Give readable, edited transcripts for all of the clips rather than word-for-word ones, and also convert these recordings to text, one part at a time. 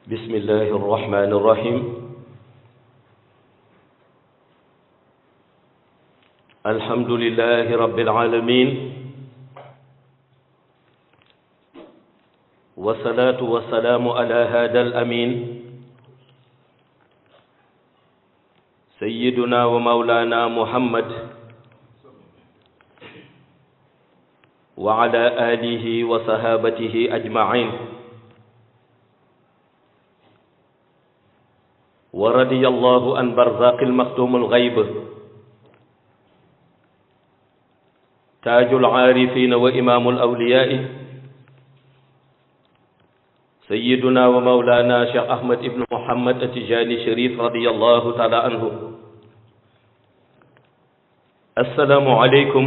بسم الله الرحمن الرحيم الحمد لله رب العالمين والصلاة والسلام على هذا الأمين سيدنا ومولانا محمد وعلى آله وصحابته أجمعين ورضي الله عن برزاق المختوم الغيب تاج العارفين وإمام الأولياء سيدنا ومولانا شيخ أحمد بن محمد التجاني الشريف رضي الله تعالى عنه. السلام عليكم.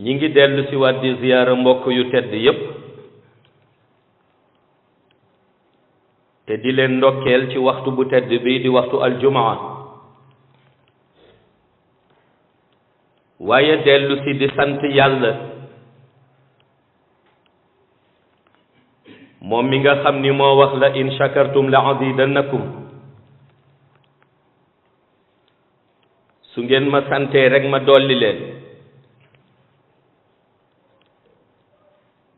ñi ngi dellu si waat di ziyaara mbokk yu tedd yépp te di leen ndokkeel ci waxtu bu tedd bi di waxtu aljumaa waaye dellu si di sant yàlla moom mi nga xam ni moo wax la in shakartum la azidannakum su ngeen ma santee rek ma dolli leen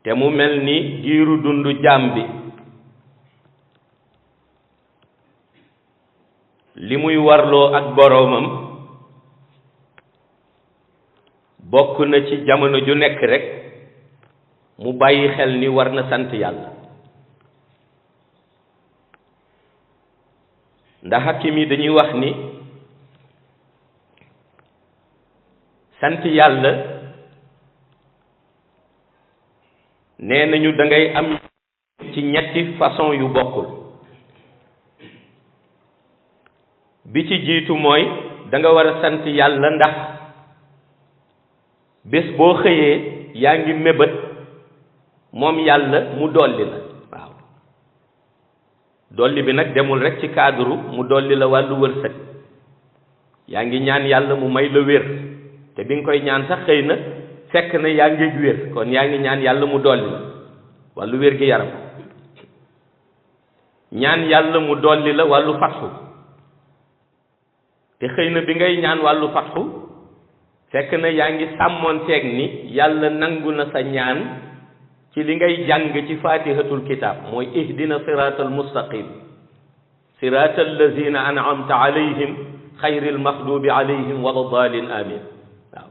te mu mel ni giiru dundu jaam bi li muy warloo ak boroomam bokk na ci jamono ju nekk rek mu bàyyi xel ni war na sant yàlla ndax hakim yi dañuy wax ni sant yàlla nee nañu da ngay am ci ñetti façon yu bokkul bi ci jiitu mooy da nga war a sant yàlla ndax bés boo xëyee yaa ngi mébét moom yàlla mu dolli la waaw dolli bi nag demul rek ci cadre mu dolli la wàllu wërsëg yaa ngi ñaan yàlla mu may la wér te bi nga koy ñaan sax xëy na fekk na yaa ngi wér kon yaa ngi ñaan yàlla mu dolli la wàllu wér gi yaram ñaan yàlla mu dolli la wàllu fatxu te xëy na bi ngay ñaan wàllu fatxu fekk na yaa ngi sàmmoonteeg ni yàlla nangu na sa ñaan ci li ngay jàng ci fatihatul kitab mooy ihdina siratal mustaqim siratal lazina an'amta alayhim xayril maxdubi alayhim wala dalin amin waaw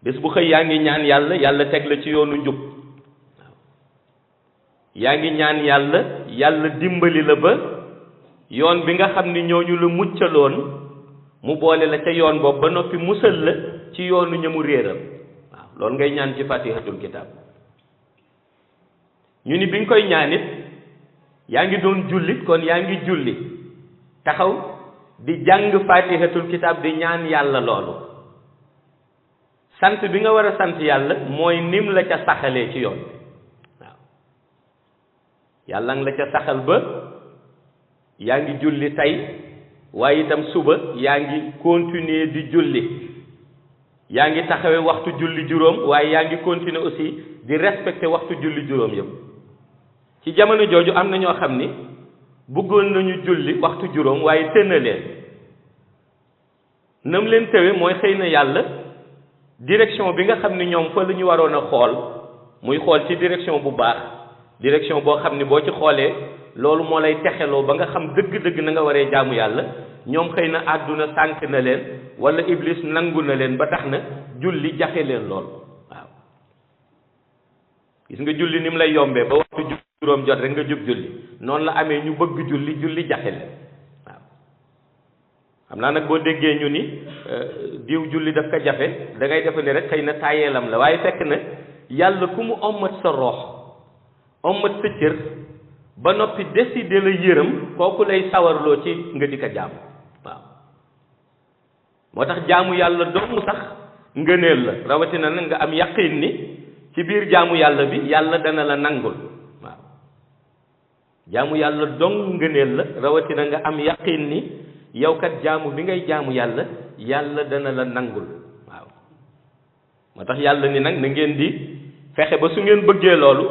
bés bu xëy yaa ngi ñaan yàlla yàlla teg la ci yoonu njub waaw yaa ngi ñaan yàlla yàlla dimbali la ba yoon bi nga xam ni ñooñu la muccaloon mu boole la ca yoon boobu ba noppi musal la ci yoonu ñamu réeral waaw loolu ngay ñaan ci fatihatul kitab ñu ni bi nga koy ñaanit yaa ngi doon jullit kon yaa ngi julli taxaw di jàng fatihatul kitab di ñaan yàlla loolu sant bi nga war a sant yàlla mooy nim la ca saxalee ci yoon waaw yàlla nga la ca saxal ba yaa ngi julli tey waaye itam suba yaa ngi continuer di julli yaa ngi taxawee waxtu julli juróom waaye yaa ngi continuer aussi di respecter waxtu julli juróom yëpp ci jamono jooju am na ñoo xam ni bëggoon nañu julli waxtu juróom waaye tëna leen nam leen tëwe mooy xëy na yàlla direction bi nga xam ni ñoom fa la ñu waroon a xool muy xool ci direction bu baax direction boo xam ni boo ci xoolee loolu moo lay texeloo ba nga xam dëgg-dëgg na nga waree jaamu yàlla ñoom xëy na àdduna sànk na leen wala iblis nangu na leen ba tax na julli jafe leen lool waaw gis nga julli ni mu lay yombee ba waxtu juróom jot rek nga jub julli noonu la amee ñu bëgg julli jafe leen waaw xam naa nag boo déggee ñu ni diw julli daf ko jafe da ngay defe ne rek xëy na taayeelam la waaye fekk na yàlla ku mu ommat sa roox ommat sa cër ba noppi décider la yërëm kooku lay sawarloo ci nga di ko jaamu waaw moo tax jaamu yàlla dong sax ngëneel la rawatina nag nga am yaqin ni ci biir jaamu yàlla bi yàlla dana la nangul waaw jaamu yàlla dong ngëneel la rawatina nga am yaqin ni yow kat jaamu bi ngay jaamu yàlla yàlla dana la nangul waaw moo tax yàlla ni nag na ngeen di fexe ba su ngeen bëggee loolu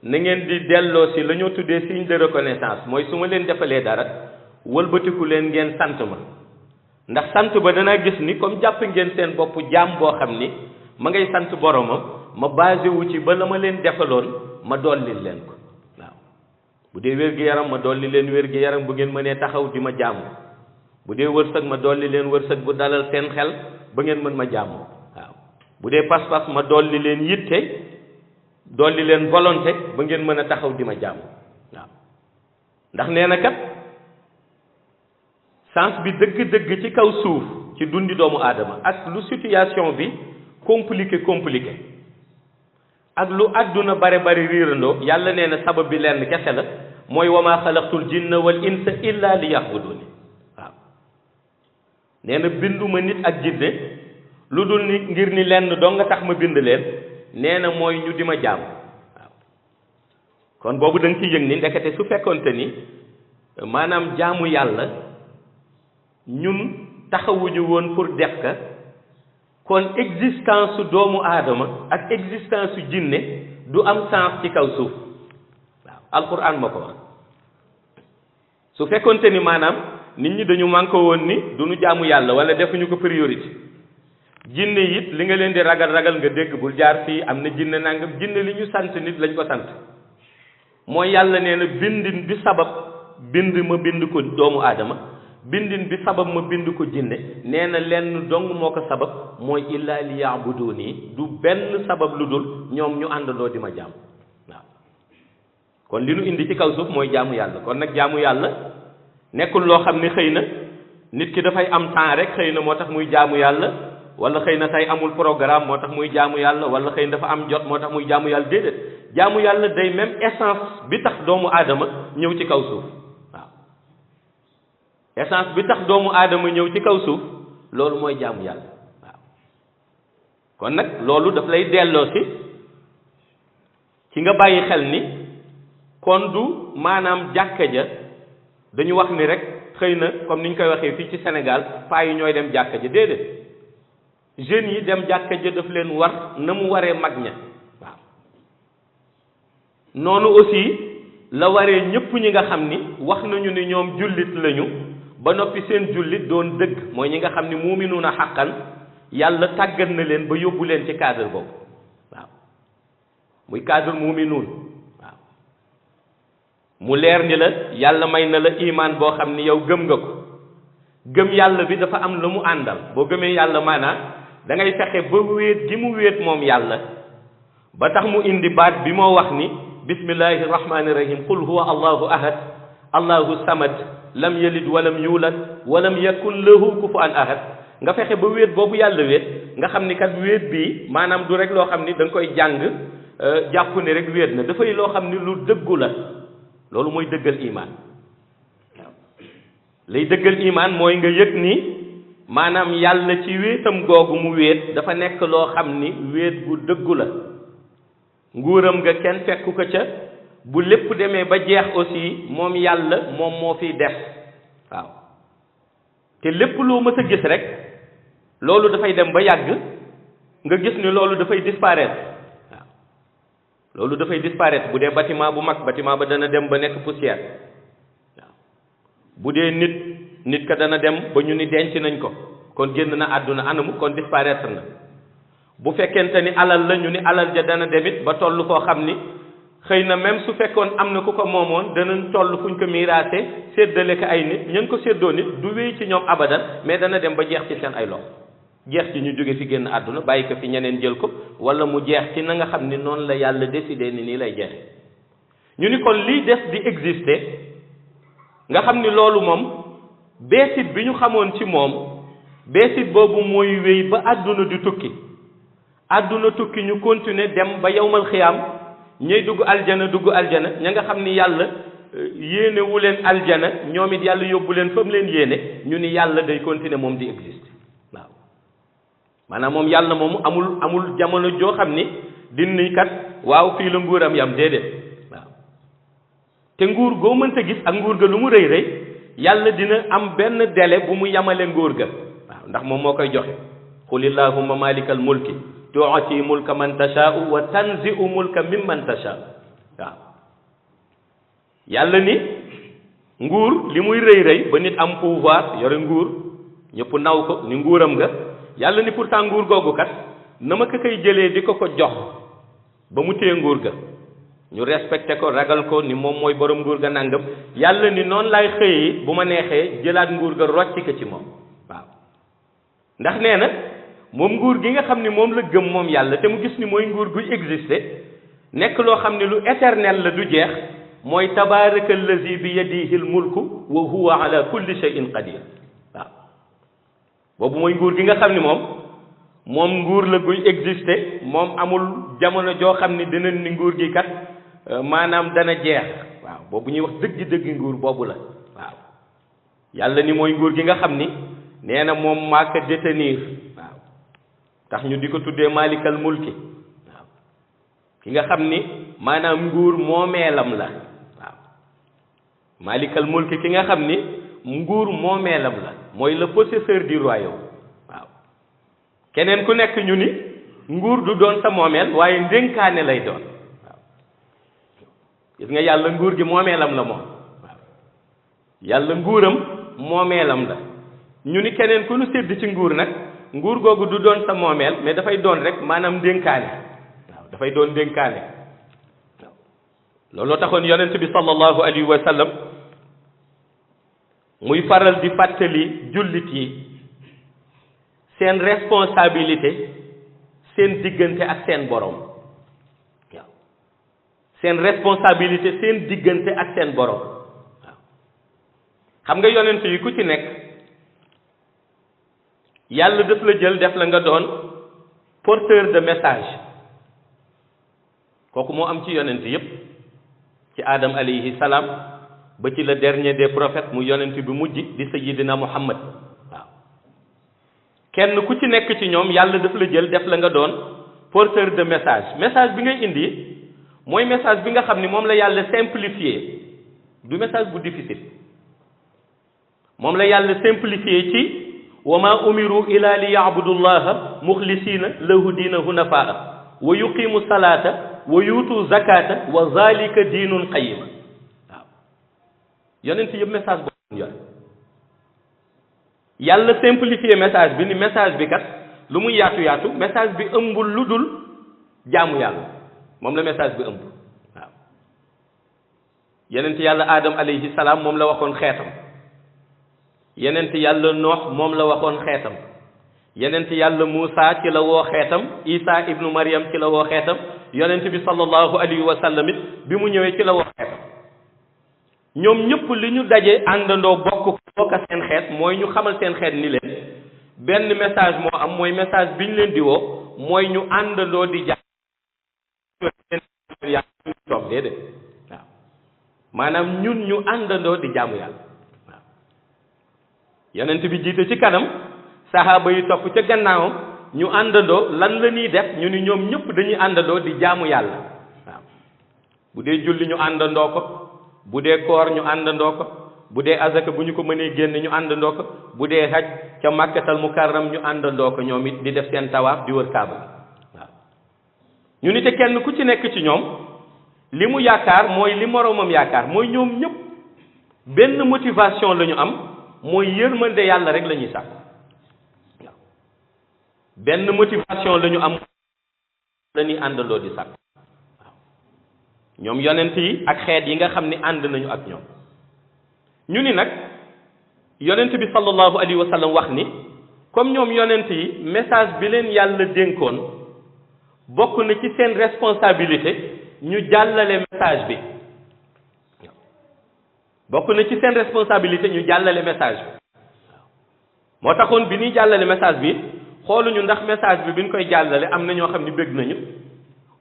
na ngeen di delloo si la ñoo tuddee signe de reconnaissance mooy su ma leen defalee dara wëlbatiku leen ngeen sant ma ndax sant ba danaa gis ni comme jàpp ngeen seen bopp jaam boo xam ni ma ngay sant boromam ma basé wu ci ba la ma leen defaloon ma dolli leen ko waaw bu dee wér-gi-yaram ma dolli leen wér-gi-yaram bu ngeen mënee taxaw di ma jaamu bu dee wërsëg ma dolli leen wërsëg bu dalal seen xel ba ngeen mën ma jaamu waaw bu dee pas-pas ma dolli leen yitte dolli leen volonté ba ngeen mën a taxaw di ma jaamu waaw ndax nee na kat sens bi dëgg-dëgg ci kaw suuf ci dundi doomu aadama ak lu situation bi compliqué ak lu àdduna bare riirandoo yàlla nee na sabab bi lenn kese la mooy wa maa xalaqtul jinna wal insa illa li ya'buduni waaw nee na binduma nit ak jinne lu dul ni ngir ni lenn doo nga tax ma bind leen nee na mooy ñu di ma jaam waaw kon boobu da nga ci yëg ni ndekete su fekkonte ni maanaam jaamu yàlla ñun taxawuñu woon pour def ka kon existence su doomu aadama ak existence su jinne du am sens ci kaw suuf waaw alquran ma ko wax su fekkonte ni maanaam nit ñi dañu manqué woon ni duñu jaamu yàlla wala defuñu ko priorité jinne it li nga leen di ragal nga dégg bul jaar fii am na jinne nangam jinne li ñu sant nit lañ ko sant mooy yàlla nee na bindin bi sabab bind ma bind ko doomu aadama bindin bi sabab ma bind ko jinne nee na lenn dong moo ko sabab mooy illa li yaabuduni du benn sabab lu dul ñoom ñu àndandoo di ma jaam waaw kon li nu indi ci kaw suuf mooy jaamu yàlla kon nag jaamu yàlla nekkul loo xam ne xëy na nit ki dafay am temps rek xëy na moo tax muy jaamu yàlla wala xëy na tey amul programme moo tax muy jaamu yàlla wala xëy na dafa am jot moo tax muy jaamu yàlla déedéet jaamu yàlla day même essence bi tax doomu aadama ñëw ci kaw suuf essence bi tax doomu aadama ñëw ci kaw suuf loolu mooy jaamu yàlla waaw kon nag loolu daf lay delloo ci nga bàyyi xel ni kon du maanaam jàkka ja dañu wax ni rek xëy na comme ni ñu koy waxee fii ci Sénégal paa yi ñooy dem jàkka ja déedéet jeunes yi dem jàkka ja daf leen war na mu waree mag ña waaw noonu aussi la waree ñëpp ñi nga xam ni wax nañu ni ñoom jullit lañu ba noppi seen jullit doon dëgg mooy ñi nga xam ni muuminuuna xaqan yàlla tàggat na leen ba yóbbu leen ci cadre boobu waaw muy cadre muuminuun waaw mu leer ni la yàlla may na la imaan boo xam ni yow gëm nga ko gëm yàlla bi dafa am lu mu àndal boo gëmee yàlla maanaam da ngay fexe ba wéet gi mu wéet moom yàlla ba tax mu indi baat bi moo wax ni bismillahi rahmani rahim qul huwa allahu ahad allahu samad lam yalid walam yulad walam yakun lahu kufuwan ahad nga fexe ba wéet boobu yàlla wéet nga xam ni kat wéet bii maanaam du rek loo xam ni da nga koy jàng jàpp ni rek wéet na dafay loo xam ni lu dëggu la loolu mooy dëggal imaan waaw lay dëggal imaan mooy nga yëg ni maanaam yàlla ci wéetam googu mu wéet dafa nekk loo xam ni wéet gu dëggu la nguuram nga kenn fekku ko ca bu lépp demee ba jeex aussi moom yàlla moom moo fiy def waaw te lépp loo mës a gis rek loolu dafay dem ba yàgg nga gis ni loolu dafay disparaître waaw loolu dafay disparaître bu dee bâtiment bu mag bâtiment ba dana dem ba nekk poussière waaw bu dee nit ka dana dem ba ñu ni denc nañ ko kon génn na àdduna anamu kon disparaître na bu fekkente ni alal la ñu ni alal ja dana demit ba toll koo xam ni xëy na même su fekkoon am na ku ko moomoon danañ toll fuñ ko miraase séddale ko ay nit ña ko séddoo nit du wéy ci ñoom abadan mais dana dem ba jeex ci seen ay loxo jeex ci ñu jóge fi génn àdduna bàyyi ko fi ñeneen jël ko wala mu jeex ci na nga xam ni noonu la yàlla décidé ni nii lay jeexe ñu ni kon lii des di exister nga xam ni loolu moom beesit bi ñu xamoon ci moom beesit boobu mooy wéy ba àdduna di tukki àdduna tukki ñu continuer dem ba yawmal xiyaam ñay dugg aljana ña nga xam ni yàlla yéene wu leen aljana ñoom it yàlla yóbbu leen fa mu leen yéene ñu ni yàlla day continuer moom di exister waaw maanaam moom yàlla moomu amul jamono joo xam ni dinni kat waaw fii la nguuram yam déedéet waaw te nguur goo mënta gis ak nguur ga lu mu rëy rëy yàlla dina am benn délai bu mu yamale nguur ga waaw ndax moom moo koy joxe qul illahumma malikal mulki tuuti mulka man tashaau wa tanzi'u mulka mimman tashaa waaw yàlla ni nguur li muy rëy rëy ba nit am pouvoir yore nguur ñëpp naw ko ni nguuram nga yàlla ni pourtant nguur googu kat na ma ko koy jëlee di ko jox ba mu téye nguur ga ñu respecté ko ragal ko ni moom mooy borom nguur ga nangam yàlla ni noonu laay xëyee bu ma neexee jëlaat nguur ga rocci ko ci moom waaw ndax nee na moom nguur gi nga xam ni moom la gëm moom yàlla te mu gis ni mooy nguur guy existé nekk loo xam ne lu éternel la du jeex mooy tabaraka allazi bi yadihi l mulku wa huwa ala kulli shay'in qadir waaw boobu mooy nguur gi nga xam ni moom nguur la guy existé moom amul jamono joo xam ni dinañ ni nguur gi kat maanaam dana jeex waaw boobu ñuy wax dëgg-dëgg nguur boobu la waaw yàlla ni mooy nguur gi nga xam ni nee na moom maa ko détenir waaw tax ñu di ko tuddee malikal mulki waaw ki nga xam ni maanaam nguur moomeelam la waaw malikal mulki ki nga xam ni nguur moomeelam la mooy le possesseur du royaume waaw keneen ku nekk ñu ni nguur du doon sa moomeel waaye ndénkaane lay doon waaw gis nga yàlla nguur gi moomeelam la moom waaw yàlla nguuram moomeelam la ñu ni keneen ku nu sédd ci nguur nag nguur googu du doon sa moomeel mais dafay doon rek maanaam ndénkaane waaw dafay doon ndénkaane waaw looloo taxoon yonent bi sallallahu alayhi wa sallam muy faral di fàttali jullit yi seen responsabilité seen diggante ak seen borom waaw seen responsabilité seen diggante ak seen borom waaw xam nga yonent yi ku ci nekk yàlla daf la jël def la nga doon porteur de message kooku moo am ci yonent yépp ci Adam alayhi salaam ba ci le dernier des prophètes mu yonent bi mujj di sayyidina Muhammad waaw kenn ku ci nekk ci ñoom yàlla daf la jël def la nga doon porteur de message bi ngay indi mooy message bi nga xam ni moom la yàlla simplifié du message bu difficile moom la yàlla simplifié ci wa ma umiru ila li ya'budu llaha muxlisina lahu diina hunafaa wa yuqimu salata wa yuutu zakata wa zalika diinun qayima waaw yonent yëpp message boobu yor yàlla simplifier message bi ni message bi kat lu muy yaatu yaatu message bi ëmbul lu dul jaamu yàlla moom la message bi ëmb waaw yonent yàlla Adam alayhi salaam moom la waxoon xeetam yonent yàlla Noox moom la waxoon xeetam yonent yàlla Muusa ci la woo xeetam Isa ibnu Maryam ci la woo xeetam yonent bi sallallahu alayhi wa sallam it bi mu ñëwee ci la woo xeetam ñoom ñëpp li ñu daje àndandoo bokk seen xeet mooy ñu xamal seen xeet ni leen benn message moo am mooy message bi ñu leen di woo mooy ñu àndandoo di jàpp yàlla toog déedéet waaw maanaam ñun ñu àndandoo di jaamu yàlla waaw yonent bi jiite ci kanam saxaaba yi topp ca gannaawam ñu àndandoo lan la ñuy def ñu ni ñoom ñëpp dañuy àndandoo di jaamu yàlla waaw bu dee julli ñu àndandoo ko bu dee koor ñu àndandoo ko bu dee azaka bu ñu ko mënee génn ñu àndandoo ko bu dee haj ca màkkatal mukarram ñu àndandoo ko ñoom it di def seen tawaaf di wër kaaba waaw ñu ni te kenn ku ci nekk ci ñoom li mu yaakaar mooy li moroomam yaakaar mooy ñoom ñëpp benn motivation la ñu am mooy yërmande yàlla rek la ñuy sàkk waaw benn motivation la ñu am la ñuy àndandoo di sàkk waaw ñoom yonent yi ak xeet yi nga xam ni ànd nañu ak ñoom ñu ni nag yonent bi sallallahu alayhi wa sallam wax ni comme ñoom yonent yi message bi leen yàlla dénkoon bokk na ci seen responsabilité ñu jàllale message bi bokk na ci seen responsabilité ñu jàllale message bi moo taxoon bi ñuy jàllale message bi xooluñu ndax message bi ñu koy jàllale am na ñoo xam ni bëgg nañu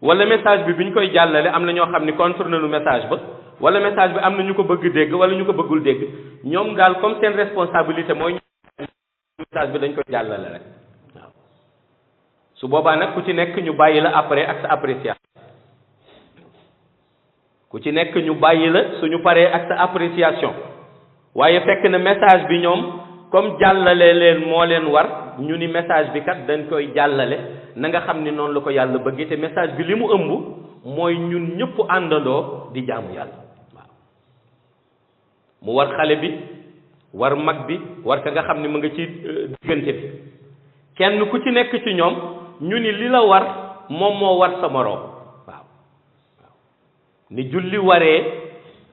wala message bi ñu koy jàllale am na ñoo xam ni contre nañu message ba wala message bi am na ñu ko bëgg dégg wala ñu ko bëggul dégg ñoom daal comme seen responsabilité mooy message bi dañ koy jàllale rek waaw su boobaa nag ku ci nekk ñu bàyyi la après ak sa appréciation ku ci nekk ñu bàyyi la suñu paree ak sa appréciation waaye fekk na message bi ñoom comme jàllale leen moo leen war ñu ni message bi kat dañ koy jàllale na nga xam ni noonu la ko yàlla bëggee te message bi li mu ëmb mooy ñun ñëpp àndandoo di jaamu yàlla waaw mu war xale bi war mag bi war ka nga xam ni mu nga ci diggante bi kenn ku ci nekk ci ñoom ñu ni li la war moom moo war sa moroom waaw ni julli waree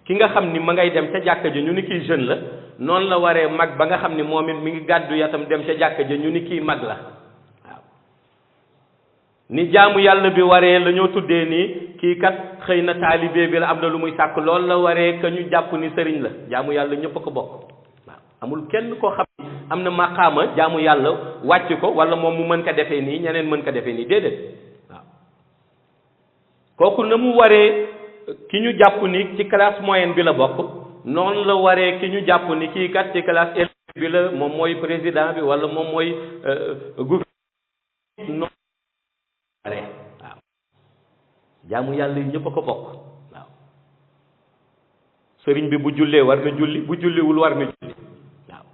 ki nga xam ni ma ngay dem ca jàkka ji ñu ni kii jeune la noonu la waree mag ba nga xam ni moom it mi ngi gàddu yatam dem ca jàkka ji ñu ni kii mag la waaw ni jaamu yàlla bi waree la ñoo tuddee nii kii kat xëy na taalibe bi la am na lu muy sàkk loolu la waree ka ñu jàpp ni sëriñ la jaamu yàlla ñëpp a ko bokk waaw amul kenn koo xam ni am na maqaama jaamu yàlla wàcc ko wala moom mu mën ko defee nii ñeneen mën ko defee nii déedéet waaw kooku na mu waree ki ñu jàpp ni ci classe moyenne bi la bokk noonu la waree ki ñu jàpp ni kii kat ci classe élève bi la moom mooy président bi wala moom mooy gouvernement noonu waree waaw jaamu yàlla yi ñëpp a ko bokk waaw sëriñ bi bu jullee war na julli bu julliwul war na julli waaw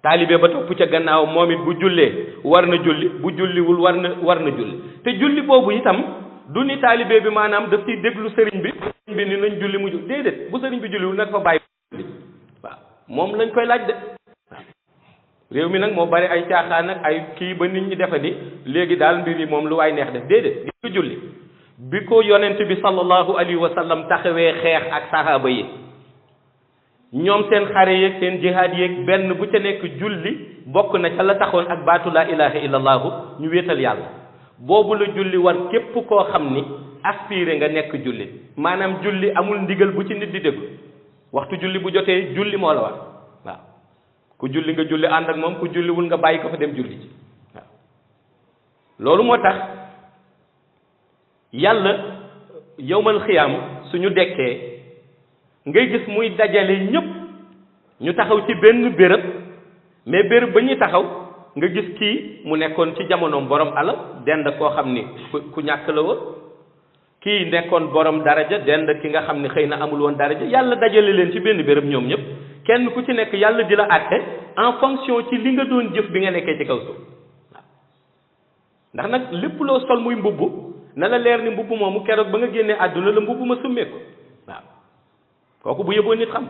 taalibe ba topp ca gannaaw moom it bu jullee war na julli bu julliwul war na julli te julli boobu itam du ni taalibe bi maanaam daf ciy déglu sëriñ bi ni nañ julli mu déedéet bu sëriñ bi julliwul nag fa bàyyi waaw moom lañ koy laaj de waaw réew mi nag moo bari ay caaxaan ak ay kii ba nit ñi defe ni léegi daal mbir yi moom lu waay neex def déedéet gis nga julli bi ko yonent bi sallallahu alayhi wa sallam taxawee xeex ak sahaaba yi ñoom seen xare yeeg seen jihaad yeeg benn bu ca nekk julli bokk na ca la taxoon ak baatu laa ilaha illallahu ñu wéetal yàlla boobu la julli war képp koo xam ni aspiré nga nekk julli maanaam julli amul ndigal bu ci nit di déglu waxtu julli bu jotee julli moo la war waaw ku julli nga julli ànd ak moom ku julliwul nga bàyyi ko fa dem julli ci waaw loolu moo tax yàlla yowmal xiyaam suñu dekkee ngay gis muy dajale ñëpp ñu taxaw ci benn béréb mais béréb ba ñuy taxaw nga gis kii mu nekkoon ci jamonoom borom alal dend koo xam ni ku ñàkk la woon kii nekkoon borom daraja dend ki nga xam ni xëy na amul woon daraja yàlla dajale leen ci benn béréb ñoom ñëpp kenn ku ci nekk yàlla di la àtte en fonction ci li nga doon jëf bi nga nekkee ci kaw suuf waaw ndax nag lépp loo sol muy mbubb na la leer ni mbubb moomu keroog ba nga génnee àdduna la mbubb ma summeeku waaw kooku bu yëboon nit xam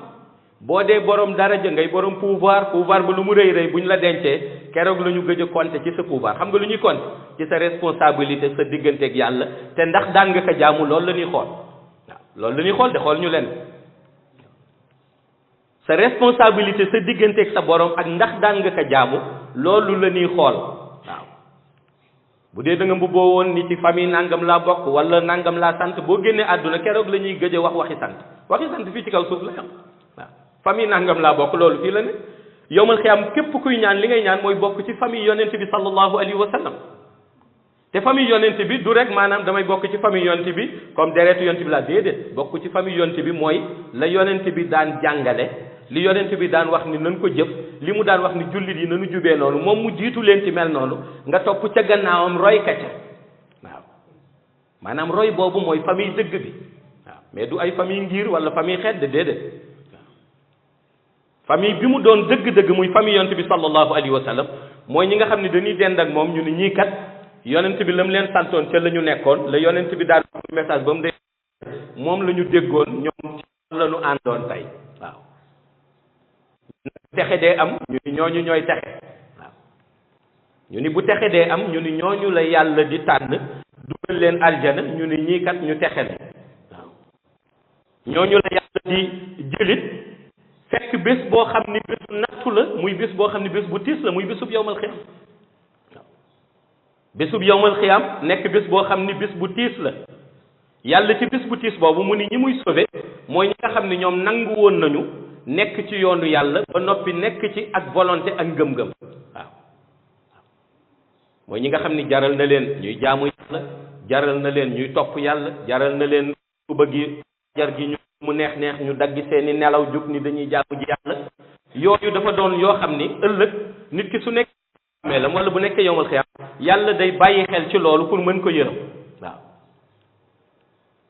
boo dee borom daraja ngay borom pouvoir ba lu mu rëy rëy bu ñu la dencee keroog la ñu gëj a compter ci sa pouvoir xam nga lu ñuy compter ci sa responsabilité sa digganteeg yàlla te ndax daan nga ko jaamu loolu la ñuy xool waaw loolu la ñuy xool de xool ñu leen sa responsabilité sa digganteeg sa borom ak ndax daan nga ko jaamu loolu la ñuy xool waaw bu dee da nga mbubboo woon ni ci famille nangam laa bokk wala nangam laa sant boo génnee àdduna keroog la ñuy gëj a waxi sant fii ci kaw suuf la yam waaw famille nangam laa bokk loolu fii la ne yowmal xiyaam képp kuy ñaan li ngay ñaan mooy bokk ci famille yonent bi sallallahu alayhi wa sallam te famille yonent bi du rek maanaam damay bokk ci famille yonent bi comme deretu yonent bi laa déedéet bokk ci famille yonent bi mooy la yonent bi daan jàngale li yonent bi daan wax ni nañ ko jëf li mu daan wax ni jullit yi nañu jubee noonu moom mu jiitu leen ci mel noonu nga topp ca gannaawam roy ka ca waaw maanaam roy boobu mooy famille dëgg bi waaw mais du ay famille ngir wala famille xedd déedéet famille bi mu doon dëgg-dëgg muy famille yonent bi sallallahu alayhi wa sallam mooy ñi nga xam ne dañuy dend ak moom ñu ni ñii kat yonent bi la mu leen santoon ca la ñu nekkoon la yonent bi daal message ba mu dee moom la ñu déggoon ñoom la ñu àndoon tey waaw texe dee am ñu ni ñooñu ñooy texe waaw ñu ni bu texe dee am ñu ni ñooñu la yàlla di tànn dugal leen aljana ñu ni ñii kat ñu texe la waaw ñooñu la yàlla di jëlit fekk bés boo xam ni bésu nattu la muy bés boo xam ni bés bu tiis la muy bésub yowmal xiyaam waaw bésub yowmal xiyaam nekk bés boo xam ni bés bu tiis la yàlla ci bés bu tiis boobu mu ni ñi muy sauvé mooy ñi nga xam ni ñoom nangu woon nañu nekk ci yoonu yàlla ba noppi nekk ci ak volonté ak ngëm-ngëm waaw mooy ñi nga xam ni jaral na leen ñuy jaamu yàlla jaral na leen ñuy topp yàlla jaral na leen ku bëgg jar gi ñu mu neex ñu daggi seeni nelaw jóg ni dañuy jaamu ji yàlla yooyu dafa doon yoo xam ni ëllëg nit ki su nekk mais la wala bu nekkee yowmal xiyaam yàlla day bàyyi xel ci loolu pour mën ko yërëm waaw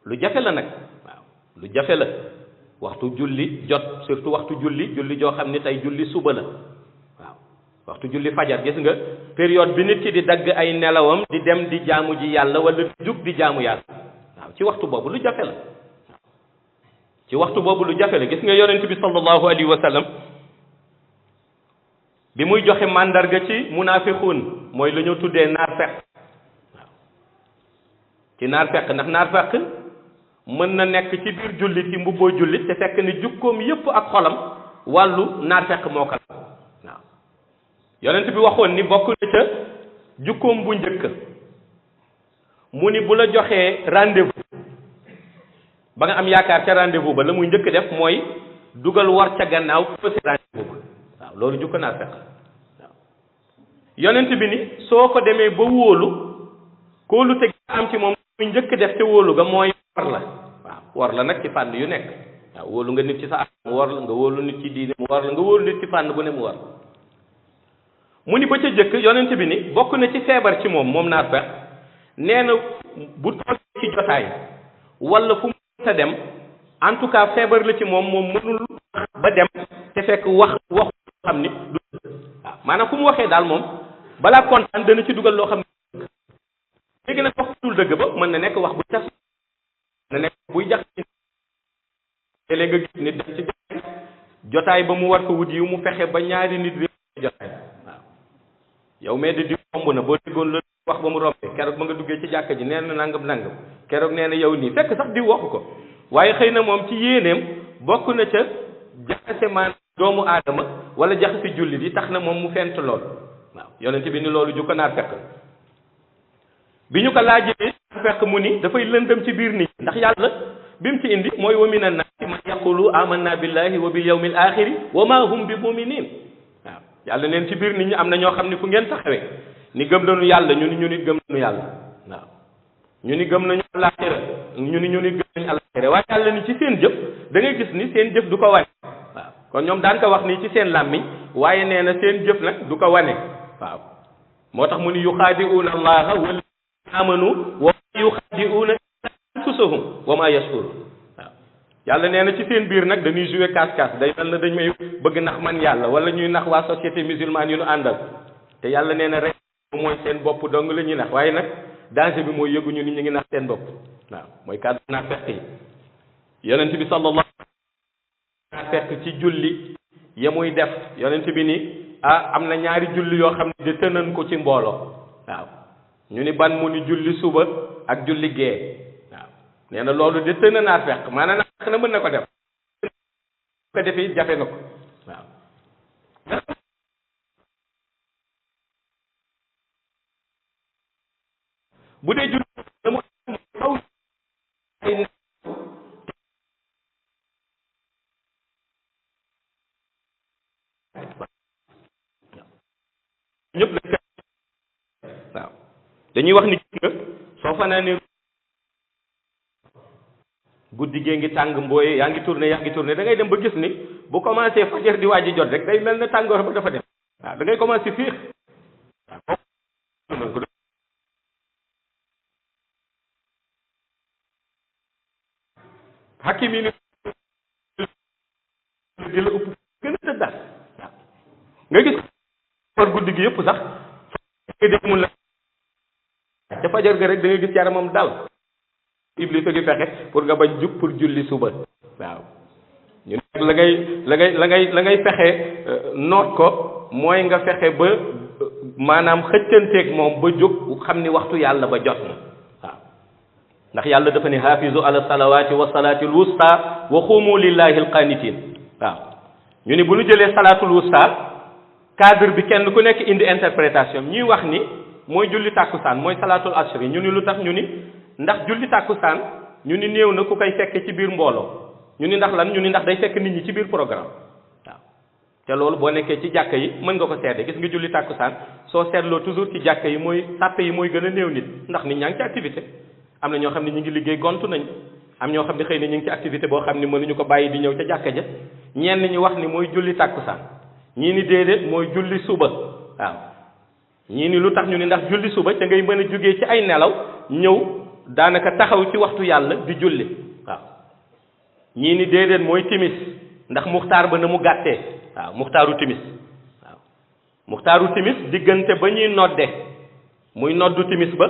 lu jafe la nag waaw lu jafe la waxtu julli jot surtout waxtu julli joo xam ni tey julli suba la waaw waxtu julli fajar gis nga période bi nit ki di dagg ay nelawam di dem di jaamu ji yàlla wala di jug di jaamu yàlla waaw ci waxtu boobu lu jafe la ci waxtu boobu lu jafe la gis nga yonent bi sallallahu alayhi wa sallam bi muy joxe màndarga ci munafiqun mooy lu ñu tuddee naar fekk waaw ci naar fekk ndax naar fekk mën na nekk ci biir jullit ci mbubboo jullit te fekk ni jukkoom yépp ak xolam wàllu naar fekk moo ko la waaw yonent bi waxoon ni bokk na ca jukkoom bu njëkk mu ni bu la joxee rendez-vous ba nga am yaakaar ca rendez-vous ba la muy njëkk def mooy dugal war ca gannaaw fëse rendez-vous ba waaw loolu jukko naar fekk waaw yonent bi ni soo ko demee ba wóolu kóolu te am ci moom muy njëkk def te wóolu ga mooy war la waaw war la nag ci fànn yu nekk waaw wóolu nga nit ci sa mu war la nga wóolu nit ci diine mu war la nga wóolu nit ci fànn bu ne mu war mu ni ba ca jëkk yonent bi ni bokk na ci feebar ci moom naar fekk nee na bu toogee ci jotaay wala fu mu sa dem en tout cas feebar la ci moom mënul ba dem te fekk waxu xam ni du waaw maanaam fu mu waxee daal moom balaa kontaan dana ci dugal loo xam ne léegi nag wax dul dëgg ba mën na nekk wax bu cas na nekk buy jax te léegi nga gis nit dem ci jotaay ba mu war ko wut yi mu fexe ba ñaari nit réew jotaay waaw yow mais di romb na boo déggoon la wax ba mu rombee keroog ba nga duggee ci jàkka ji nee na nangam keroog nee na yow nii fekk sax di waxu ko waaye xëy na moom ci yéeneem bokk na ca jaxase maan doomu aadama wala jaxase jullit yi tax na moom mu fent lool waaw yonent bi ni loolu jukko naar fekk bi ñu ko laajee fekk mu ni dafay lëndëm ci biir nit ndax yàlla bi mu ci indi mooy wa mina naasi man yaqulu amanna billahi wa bil yawmil axiri wa ma hum bi muminin waaw yàlla neen ci biir nit ñi am na ñoo xam ne fu ngeen taxawee ni gëm nañu yàlla ñu ni gëm nañu yàlla waaw ñu ni gëm nañu àllaaxira ñu ni gëm nañu àllaaxira waaye yàlla ni ci seen jëf da ngay gis ni seen jëf du ko wane waaw kon ñoom daan ko wax nii ci seen làmmiñ waaye nee na seen jëf nag du ko wane waaw moo tax mu ni yuxaadi'uuna allaha wal amanu wa yuxaadi'uuna anfusahum wa ma yash'uruun waaw yàlla nee na ci seen biir nag dañuy jouer casse-casse day mel na dañ may bëgg nax man yàlla wala ñuy nax waa société musulmane yu nu àndal te yàlla nee na rek mooy seen bopp dong la ñuy nax waaye nag danger bi mooy yëguñu ni ñu ngi nax seen bopp waaw mooy kàddu naa fekk yi yonent bi sallallahu naa fekk ci julli ya muy def yonent bi ni am na ñaari julli yoo xam ne de tënan ko ci mbooloo waaw ñu ni ban mu ni julli suba ak julli gee waaw nee na loolu de tëna naa fekk maanaam na mën na ko def ko defee jafe na ko waaw bu dee julli dama xaw ay ñëpp la waaw dañuy wax ni nga soo fanaanee guddi gee ngi tàng mbooye yaa ngi tourné da ngay dem ba gis ni bu commencé fajar di waaj jot rek day mel na tàngoor ba dafa dem waaw da ngay commencé fiix waaw xakim yi ni di la ëpp gën a tëddaat waaw nga gis war guddi gi yëpp sax demul la ca fajar ga rek da ngay gis yaramam dal iblis a ngi fexe pour nga bañ jug pour julli suba waaw ñu nag la ngay fexe noot ko mooy nga fexe ba maanaam xëccanteeg moom ba jóg xam ni waxtu yàlla ba jot na waaw ndax yàlla dafa ne hafizu ala salawati wa salati al wusta wa xumu lillahi al qanitin waaw ñu ni bu ñu jëlee salatul wusta cadre bi kenn ku nekk indi interprétation ñuy wax ni mooy julli tàkkusaan mooy salatul asri ñu ni lu tax ñu ni ndax julli tàkkusaan ñu ni néew na ku koy fekke ci biir mbooloo ñu ni ndax lan ñu ni ndax day fekk nit ñi ci biir programme waaw te loolu boo nekkee ci jàkka yi mën nga ko seede gis nga julli tàkkusaan soo seetloo toujours ci jàkka yi mooy sàppe yi mooy gën a néew nit ndax nit ñaa ngi ci activité am na ñoo xam ne ñu ngi liggéey gontu nañ am ñoo xam ne xëy na ñu ngi ci activité boo xam ne mënuñu ko bàyyi di ñëw ca jàkka ja ñenn ñi wax ni mooy julli tàkkusaan ñii ni déedéet mooy julli suba waaw ñii ni lu tax ñu ni ndax julli suba ca ngay mën a jógee ci ay nelaw ñëw daanaka taxaw ci waxtu yàlla di julli waaw ñii ni déedéet mooy timis ndax muxtaar ba na mu gàttee waaw muxtaaru timis waaw muxtaaru timis diggante ba ñuy nodde muy noddu timis ba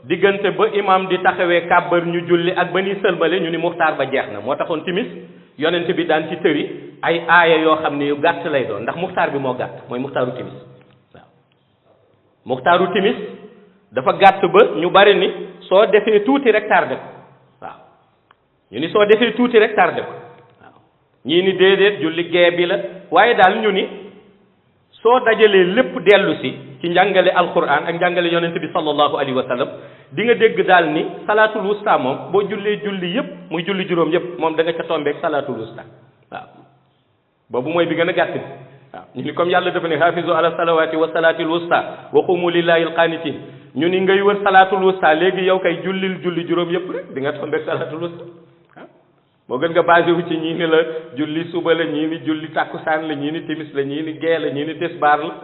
diggante ba imam di taxawee kàbbar ñu julli ak ba ñuy sëlmale ñu ni muxtaar ba jeex na moo taxoon timis yonent bi daan ci tëri ay aaya yoo xam ne yu gàtt lay doon ndax muxtaar bi moo gàtt mooy muxtaaru timis waaw muxtaaru timis dafa gàtt ba ñu bari ni soo defee tuuti rek tardé ko waaw ñu ni soo defee tuuti rek tardé ko waaw ñii ni déedéet julli gee bi la waaye daal ñu ni soo dajalee lépp dellu si ci njàngale alquran ak njàngale yonent bi sallallahu alayhi wa sallam di nga dégg daal ni salaatul wusta moom boo jullee julli yëpp muy julli juróom yëpp moom da nga ca tombeeg salaatul wusta waaw boobu mooy bi gën a gàtt bi waaw ñu ni comme yàlla dafa ne hafizu ala salawati wa salaatil wusta wa qumu lillahi alqanitin ñu ni ngay wër salaatul wusta léegi yow kay jullil julli juróom yëpp rek di nga tombeeg salaatul wusta waaw moo gën nga basé wu ci ñii ni la julli suba la ñii ni julli tàkkusaan la ñii ni timis la ñii ni gee la ñii ni tisbaar la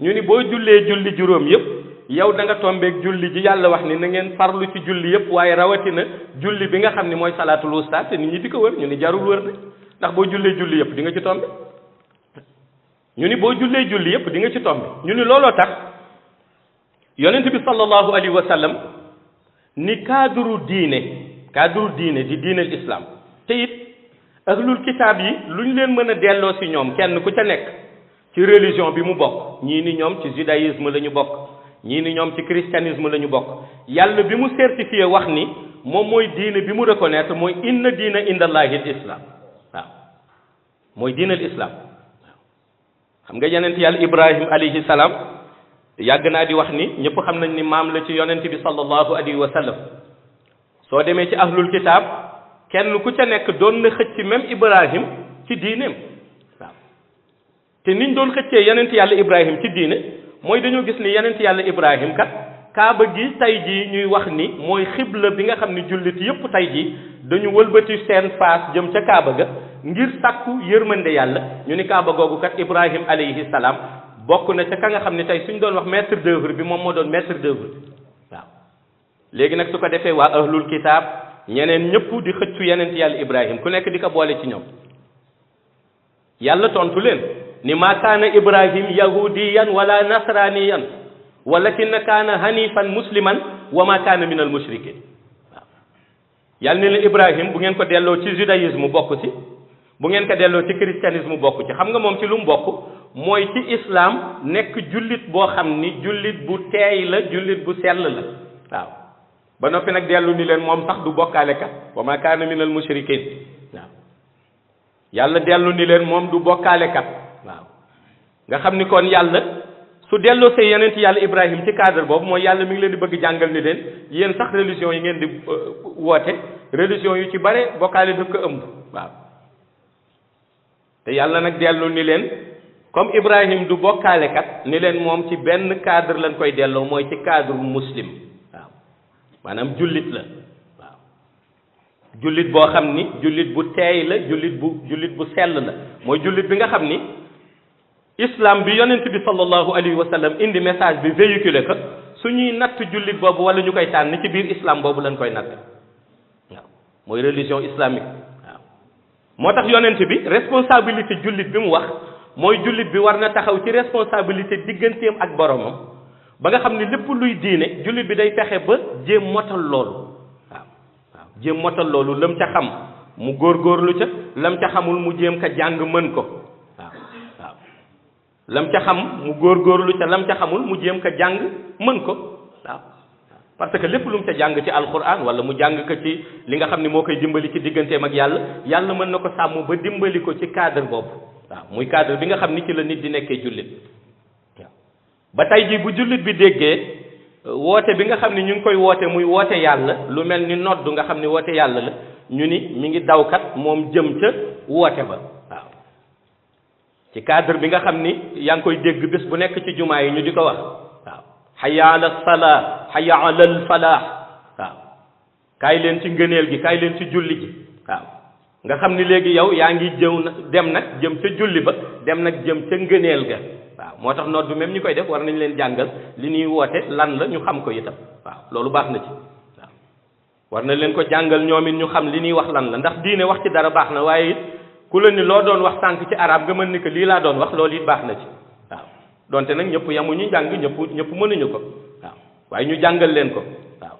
ñu ni boo jullee julli juróom yëpp yow da nga tombeeg julli ji yàlla wax ni na ngeen farlu ci julli yëpp waaye rawatina julli bi nga xam ne mooy salaatul wusta te nit ñi di ko wër ñu ni jarul wër de ndax boo jullee julli yëpp di nga ci tombe ñu ni boo jullee julli yëpp di nga ci tombe ñu ni looloo tax yonent bi sallallahu alayhi wa sallam ni cadre diine di diinal islam te it ahlul kitaab yi lu ñu leen mën a delloo si ñoom kenn ku ca nekk ci religion bi mu bokk ñii ni ñoom ci judaïsme la ñu bokk ñii ni ñoom ci christianisme la ñu bokk yàlla bi mu certifié wax ni moom mooy diine bi mu reconnaître mooy inna diina indallahi al islam waaw mooy diinal islam waaw xam nga yonent yàlla ibrahim alayhi salaam yàgg naa di wax ni ñëpp xam nañ ni maam la ci yonent bi sallallahu alayhi wa sallam soo demee ci ahlul kitaab kenn ku ca nekk doon na xëcc même ibrahim ci diineem waaw te niñ doon xëccee yonent yàlla ibrahim ci diine mooy dañoo gis ni yonent yàlla ibrahim kat kaaba gi tey jii ñuy wax ni mooy xibla bi nga xam ni jullit yépp tey jii dañu wëlbati seen faas jëm ca kaaba ga ngir sàkku yërmande yàlla ñu ni kaaba googu kat ibrahim alayhi salaam bokk na ca ka nga xam ne tey suñ doon wax maître d'œuvre bi moom moo doon maître d'œuvre bi waaw léegi nag su ko defee waa ahlul kitaab ñeneen ñëpp di xëccu yonent yàlla ibrahim ku nekk di ko boole ci ñoom yàlla tontu leen ni ma kaana ibrahim yahudiyan wala nasraniyan walakin kaana hanifan musliman wa ma kaana min al mushrikin waaw yàlla ni la ibrahim bu ngeen ko delloo ci judaïsme bokk ci bu ngeen ko delloo ci christianisme bokk ci xam nga moom ci lu mu bokk mooy ci islam nekk jullit boo xam ni jullit bu teey la jullit bu sell la waaw ba noppi nag dellu ni leen moom sax du bokkaale kat wa ma kaana min al mushrikin waaw yàlla dellu ni leen moom du bokkaale kat waaw nga xam ni kon yàlla su delloo say yonent yàlla ibrahim ci cadre boobu mooy yàlla mi ngi leen di bëgg jàngal ni leen yéen sax religion yi ngeen di woote religion yu ci bare bokkaale daf ko ëmb waaw te yàlla nag dellu ni leen comme ibrahim du bokkaale kat ni leen moom ci benn cadre lañ koy delloo mooy ci cadre muslim waaw maanaam jullit la waaw jullit boo xam ni jullit bu teey la jullit bu sell la mooy jullit bi nga xam ni islam bi yonent bi sallallahu alayhi wa sallam indi message bi véhiculé ko suñuy natt jullit boobu wala ñu koy tànn ci biir islam boobu lañ koy natt waaw mooy religion islamique waaw moo tax yonent bi responsabilité jullit bi mu wax mooy jullit bi war na taxaw ci responsabilité digganteem ak boromam ba nga xam ni lépp luy diine jullit bi day fexe ba jéem motal loolu waaw waaw jéem motal loolu lam ca xam mu góorgóorlu ca lam ca xamul mu jéem ka jàng mën ko lam ca xam mu góorgóorlu ca lam ca xamul mu jéem ko jàng mën ko waaw parce que lépp lu mu ca jàng ci alquran wala mu jàng ko ci li nga xam ne moo koy dimbali ci digganteem ak yàlla yàlla mën na ko sàmm ba dimbali ko ci cadre boobu waaw muy cadre bi nga xam ni ci la nit di nekkee jullit waaw ba tey jii bu jullit bi déggee woote bi nga xam ne ñu ngi koy woote muy woote yàlla lu mel ni nodd nga xam ni woote yàlla la ñu ni mi ngi dawkat moom jëm ca woote ba waaw ci cadre bi nga xam ni yaa ngi koy dégg bés bu nekk ci jumaa yi ñu di ko wax waaw hayya ala salaa hayya ala al falaax waaw kaay leen ci ngëneel gi kaay leen ci julli gi waaw nga xam ni léegi yow yaa ngi dem nag jëm ca julli ba dem nag jëm ca ngëneel ga waaw moo tax nodd même ñi koy def war nañ leen jàngal li ñuy woote lan la ñu xam ko itam waaw loolu baax na ci waaw war nañ leen ko jàngal ñoom it ñu xam li ñuy wax lan la ndax diine wax ci dara baax na waaye it ku la ni loo doon wax sànq ci arab nga mën ni que lii laa doon wax loolu it baax na ci waaw donte nag ñëpp yamuñu njàng ñëpp mënuñu ko waaw waaye ñu jàngal leen ko waaw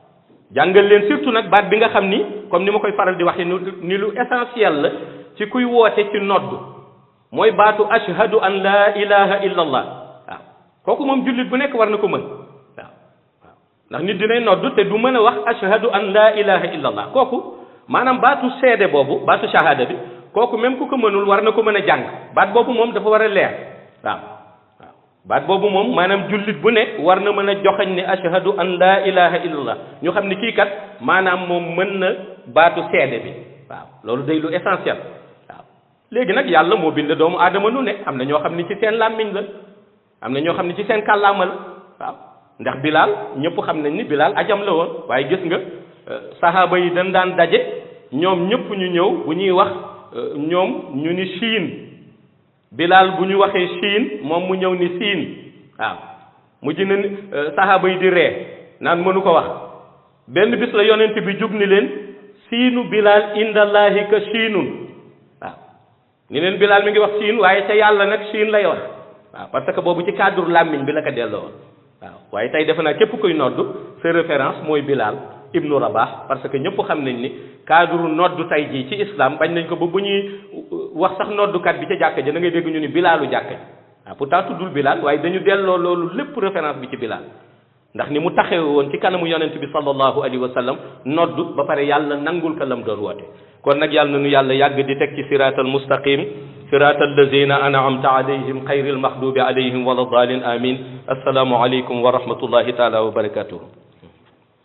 jàngal leen surtout nag baat bi nga xam ni comme ni ma koy faral di waxee ni lu essentiel la ci kuy woote ci nodd mooy baatu ashhadu an la ilaha illa allah waaw kooku moom jullit bu nekk war na ko mën waaw waaw ndax nit dinay nodd te du mën a wax ashhadu an la ilaha illa allah kooku maanaam baatu seede boobu baatu shahada bi kooku même ku ko mënul war na ko mën a jàng baat boobu moom dafa war a leer waaw waaw baat boobu moom maanaam jullit bu ne war na mën a joxañ ne ashhadu an la ilaha illallah ñu xam ne kii kat maanaam moom mën na baatu seede bi waaw loolu day lu essentiel waaw léegi nag yàlla moo bind doomu aadama nu ne am na ñoo xam ne ci seen làmmiñ la am na ñoo xam ne ci seen kàllaama la waaw ndax Bilaal ñëpp xam nañ ni Bilaal ajam la woon waaye gis nga sahaaba yi dañ daan daje ñoom ñëpp ñu ñëw bu ñuy wax ñoom ñu ni siin Bilaal bu ñu waxee siin moom mu ñëw ni siin waaw mujj na sahaaba yi di ree naan mënu ko wax benn bis la yonent bi jug ni leen siinu Bilaal indallahi ka siinun waaw ni leen Bilaal mi ngi wax siin waaye ca yàlla nag siin lay wax waaw parce que boobu ci cadre làmmiñ bi la ko delloo woon waaw waaye tey defe naa képp kuy nodd sa référence mooy Bilaal ibnu Rabah parce que ñëpp xam nañ ni cadre noddu tey jii ci islam bañ nañ ko ba bu ñuy wax sax noddukat bi ca jàkka ja da ngay dégg ñu ni Bilaalu jàkka ji waaw pourtant tuddul Bilaal waaye dañu delloo loolu lépp référence bi ci Bilaal ndax ni mu taxew woon ci kanamu yonent bi sallallahu alayhi wa sallam noddu ba pare yàlla nangul ko lam doon woote kon nag yàlla na nu yàlla yàgg di teg ci siraatal mustaqim siraatal lazina an'amta alayhim xayril maxdubi alayhim wala dalin amin assalaamu aleykum wa rahmatullahi taala wa barakatuhu